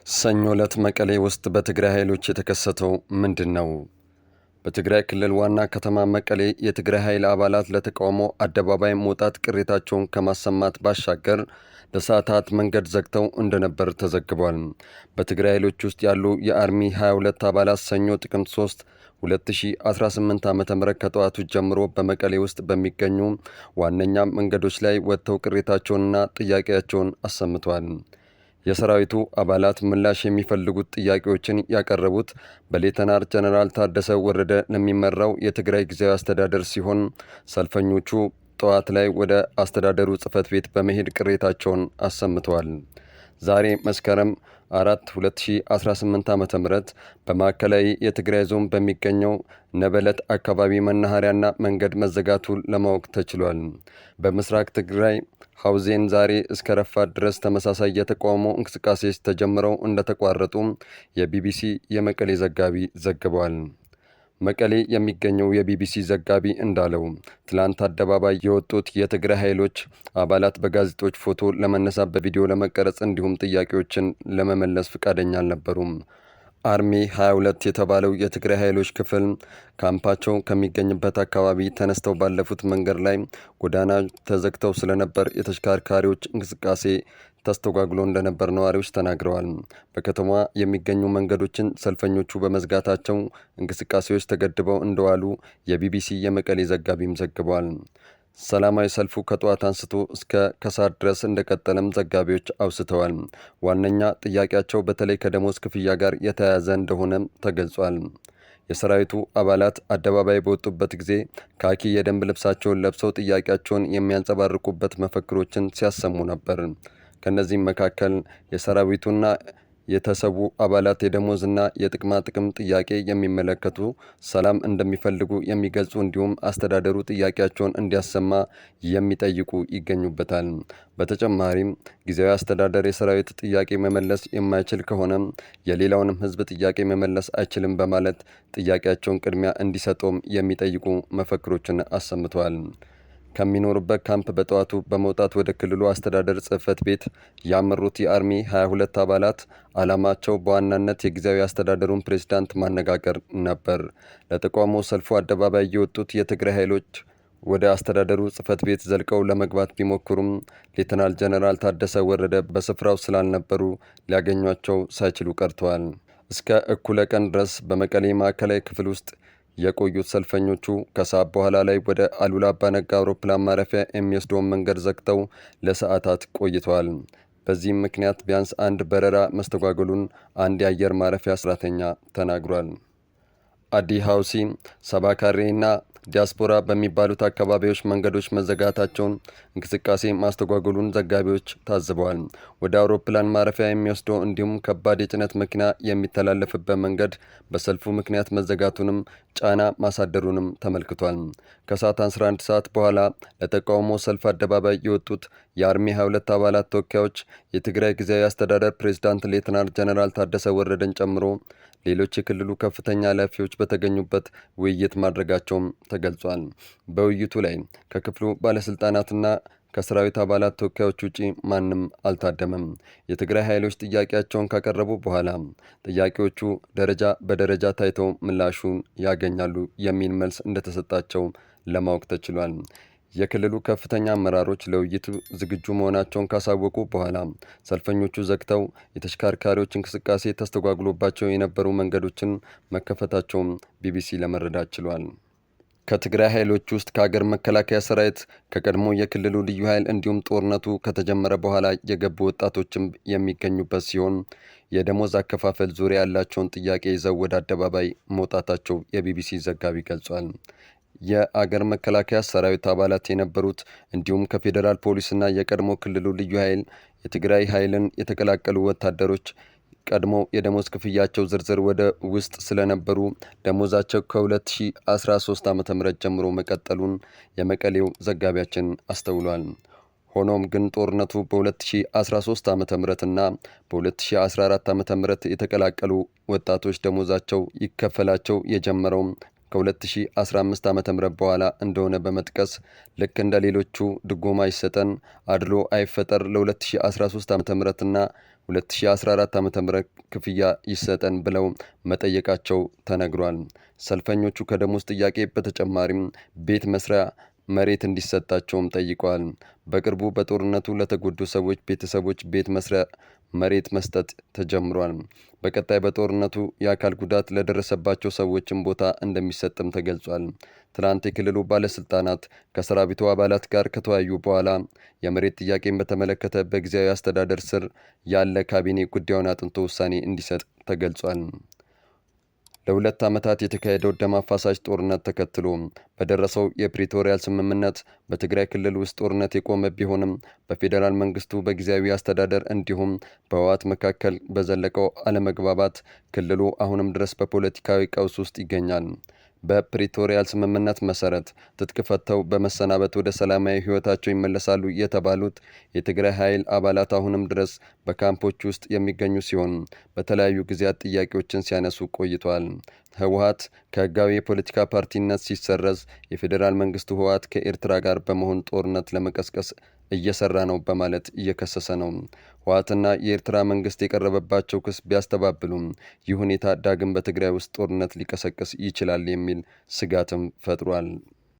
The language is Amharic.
ሰኞ ዕለት መቀሌ ውስጥ በትግራይ ኃይሎች የተከሰተው ምንድን ነው? በትግራይ ክልል ዋና ከተማ መቀሌ የትግራይ ኃይል አባላት ለተቃውሞ አደባባይ መውጣት ቅሬታቸውን ከማሰማት ባሻገር ለሰዓታት መንገድ ዘግተው እንደነበር ተዘግቧል። በትግራይ ኃይሎች ውስጥ ያሉ የ Army 22 አባላት ሰኞ ጥቅምት 3 2018 ዓ ም ከጠዋቱ ጀምሮ በመቀሌ ውስጥ በሚገኙ ዋነኛ መንገዶች ላይ ወጥተው ቅሬታቸውንና ጥያቄያቸውን አሰምተዋል። የሰራዊቱ አባላት ምላሽ የሚፈልጉት ጥያቄዎችን ያቀረቡት በሌተናል ጀነራል ታደሰ ወረደ ለሚመራው የትግራይ ጊዜያዊ አስተዳደር ሲሆን፣ ሰልፈኞቹ ጠዋት ላይ ወደ አስተዳደሩ ጽሕፈት ቤት በመሄድ ቅሬታቸውን አሰምተዋል። ዛሬ መስከረም 4 2018 ዓ ም በማዕከላዊ የትግራይ ዞን በሚገኘው ነበለት አካባቢ መናኸሪያና መንገድ መዘጋቱ ለማወቅ ተችሏል። በምስራቅ ትግራይ ሐውዜን ዛሬ እስከ ረፋድ ድረስ ተመሳሳይ የተቃውሞ እንቅስቃሴዎች ተጀምረው እንደተቋረጡ የቢቢሲ የመቀሌ ዘጋቢ ዘግቧል። መቀሌ የሚገኘው የቢቢሲ ዘጋቢ እንዳለው፣ ትላንት አደባባይ የወጡት የትግራይ ኃይሎች አባላት በጋዜጦች ፎቶ ለመነሳት፣ በቪዲዮ ለመቀረጽ እንዲሁም ጥያቄዎችን ለመመለስ ፈቃደኛ አልነበሩም። Army 22 የተባለው የትግራይ ኃይሎች ክፍል ካምፓቸው ከሚገኝበት አካባቢ ተነስተው ባለፉት መንገድ ላይ ጎዳና ተዘግተው ስለነበር የተሽከርካሪዎች እንቅስቃሴ ተስተጓጉሎ እንደነበር ነዋሪዎች ተናግረዋል። በከተማዋ የሚገኙ መንገዶችን ሰልፈኞቹ በመዝጋታቸው እንቅስቃሴዎች ተገድበው እንደዋሉ የቢቢሲ የመቀሌ ዘጋቢም ዘግቧል። ሰላማዊ ሰልፉ ከጠዋት አንስቶ እስከ ከሰዓት ድረስ እንደቀጠለም ዘጋቢዎች አውስተዋል። ዋነኛ ጥያቄያቸው በተለይ ከደሞዝ ክፍያ ጋር የተያያዘ እንደሆነም ተገልጿል። የሰራዊቱ አባላት አደባባይ በወጡበት ጊዜ ካኪ የደንብ ልብሳቸውን ለብሰው ጥያቄያቸውን የሚያንጸባርቁበት መፈክሮችን ሲያሰሙ ነበር። ከእነዚህም መካከል የሰራዊቱና የተሰዉ አባላት የደሞዝና የጥቅማ ጥቅም ጥያቄ የሚመለከቱ፣ ሰላም እንደሚፈልጉ የሚገልጹ እንዲሁም አስተዳደሩ ጥያቄያቸውን እንዲያሰማ የሚጠይቁ ይገኙበታል። በተጨማሪም ጊዜያዊ አስተዳደር የሰራዊት ጥያቄ መመለስ የማይችል ከሆነ የሌላውንም ሕዝብ ጥያቄ መመለስ አይችልም በማለት ጥያቄያቸውን ቅድሚያ እንዲሰጠውም የሚጠይቁ መፈክሮችን አሰምተዋል። ከሚኖሩበት ካምፕ በጠዋቱ በመውጣት ወደ ክልሉ አስተዳደር ጽሕፈት ቤት ያመሩት የ Army 22 አባላት ዓላማቸው በዋናነት የጊዜያዊ አስተዳደሩን ፕሬዝዳንት ማነጋገር ነበር። ለተቃውሞ ሰልፉ አደባባይ የወጡት የትግራይ ኃይሎች ወደ አስተዳደሩ ጽሕፈት ቤት ዘልቀው ለመግባት ቢሞክሩም ሌተናል ጀነራል ታደሰ ወረደ በስፍራው ስላልነበሩ ሊያገኟቸው ሳይችሉ ቀርተዋል። እስከ እኩለ ቀን ድረስ በመቀሌ ማዕከላዊ ክፍል ውስጥ የቆዩት ሰልፈኞቹ ከሰዓት በኋላ ላይ ወደ አሉላ አባነጋ አውሮፕላን ማረፊያ የሚወስደውን መንገድ ዘግተው ለሰዓታት ቆይተዋል። በዚህም ምክንያት ቢያንስ አንድ በረራ መስተጓጎሉን አንድ የአየር ማረፊያ ሰራተኛ ተናግሯል። አዲ ሀውሲ፣ ሰባካሬና ዲያስፖራ በሚባሉት አካባቢዎች መንገዶች መዘጋታቸውን እንቅስቃሴ ማስተጓጎሉን ዘጋቢዎች ታዝበዋል። ወደ አውሮፕላን ማረፊያ የሚወስደው እንዲሁም ከባድ የጭነት መኪና የሚተላለፍበት መንገድ በሰልፉ ምክንያት መዘጋቱንም ጫና ማሳደሩንም ተመልክቷል። ከሰዓት 11 ሰዓት በኋላ ለተቃውሞ ሰልፍ አደባባይ የወጡት የ Army 22 አባላት ተወካዮች የትግራይ ጊዜያዊ አስተዳደር ፕሬዝዳንት ሌተናል ጀነራል ታደሰ ወረደን ጨምሮ ሌሎች የክልሉ ከፍተኛ ኃላፊዎች በተገኙበት ውይይት ማድረጋቸውም ተገልጿል። በውይይቱ ላይ ከክፍሉ ባለስልጣናትና ከሰራዊት አባላት ተወካዮች ውጪ ማንም አልታደመም። የትግራይ ኃይሎች ጥያቄያቸውን ካቀረቡ በኋላ ጥያቄዎቹ ደረጃ በደረጃ ታይተው ምላሹን ያገኛሉ የሚል መልስ እንደተሰጣቸው ለማወቅ ተችሏል። የክልሉ ከፍተኛ አመራሮች ለውይይቱ ዝግጁ መሆናቸውን ካሳወቁ በኋላ ሰልፈኞቹ ዘግተው የተሽከርካሪዎች እንቅስቃሴ ተስተጓጉሎባቸው የነበሩ መንገዶችን መከፈታቸውም ቢቢሲ ለመረዳት ችሏል። ከትግራይ ኃይሎች ውስጥ ከሀገር መከላከያ ሰራዊት፣ ከቀድሞ የክልሉ ልዩ ኃይል እንዲሁም ጦርነቱ ከተጀመረ በኋላ የገቡ ወጣቶችም የሚገኙበት ሲሆን፣ የደሞዝ አከፋፈል ዙሪያ ያላቸውን ጥያቄ ይዘው ወደ አደባባይ መውጣታቸው የቢቢሲ ዘጋቢ ገልጿል። የአገር መከላከያ ሰራዊት አባላት የነበሩት እንዲሁም ከፌዴራል ፖሊስና የቀድሞ ክልሉ ልዩ ኃይል የትግራይ ኃይልን የተቀላቀሉ ወታደሮች ቀድሞ የደሞዝ ክፍያቸው ዝርዝር ወደ ውስጥ ስለነበሩ ደሞዛቸው ከ2013 ዓ ም ጀምሮ መቀጠሉን የመቀሌው ዘጋቢያችን አስተውሏል። ሆኖም ግን ጦርነቱ በ2013 ዓ ም እና በ2014 ዓ ም የተቀላቀሉ ወጣቶች ደሞዛቸው ይከፈላቸው የጀመረው ከ2015 ዓ ም በኋላ እንደሆነ በመጥቀስ ልክ እንደ ሌሎቹ ድጎማ ይሰጠን፣ አድሎ አይፈጠር፣ ለ2013 ዓ ም እና 2014 ዓ ም ክፍያ ይሰጠን ብለው መጠየቃቸው ተነግሯል። ሰልፈኞቹ ከደሞዝ ጥያቄ በተጨማሪም ቤት መስሪያ መሬት እንዲሰጣቸውም ጠይቀዋል። በቅርቡ በጦርነቱ ለተጎዱ ሰዎች ቤተሰቦች ቤት መስሪያ መሬት መስጠት ተጀምሯል። በቀጣይ በጦርነቱ የአካል ጉዳት ለደረሰባቸው ሰዎችም ቦታ እንደሚሰጥም ተገልጿል። ትናንት የክልሉ ባለስልጣናት ከሰራዊቱ አባላት ጋር ከተወያዩ በኋላ የመሬት ጥያቄን በተመለከተ በጊዜያዊ አስተዳደር ስር ያለ ካቢኔ ጉዳዩን አጥንቶ ውሳኔ እንዲሰጥ ተገልጿል። ለ2 ዓመታት የተካሄደው ደም አፋሳሽ ጦርነት ተከትሎ በደረሰው የፕሪቶሪያ ስምምነት በትግራይ ክልል ውስጥ ጦርነት የቆመ ቢሆንም በፌዴራል መንግስቱ በጊዜያዊ አስተዳደር እንዲሁም በህወሓት መካከል በዘለቀው አለመግባባት ክልሉ አሁንም ድረስ በፖለቲካዊ ቀውስ ውስጥ ይገኛል። በፕሪቶሪያ ስምምነት መሰረት ትጥቅ ፈተው በመሰናበት ወደ ሰላማዊ ህይወታቸው ይመለሳሉ የተባሉት የትግራይ ኃይል አባላት አሁንም ድረስ በካምፖች ውስጥ የሚገኙ ሲሆን በተለያዩ ጊዜያት ጥያቄዎችን ሲያነሱ ቆይተዋል። ህወሓት ከህጋዊ የፖለቲካ ፓርቲነት ሲሰረዝ የፌዴራል መንግስቱ ህወሓት ከኤርትራ ጋር በመሆን ጦርነት ለመቀስቀስ እየሰራ ነው በማለት እየከሰሰ ነው። ህወሓትና የኤርትራ መንግስት የቀረበባቸው ክስ ቢያስተባብሉም ይህ ሁኔታ ዳግም በትግራይ ውስጥ ጦርነት ሊቀሰቅስ ይችላል የሚል ስጋትም ፈጥሯል።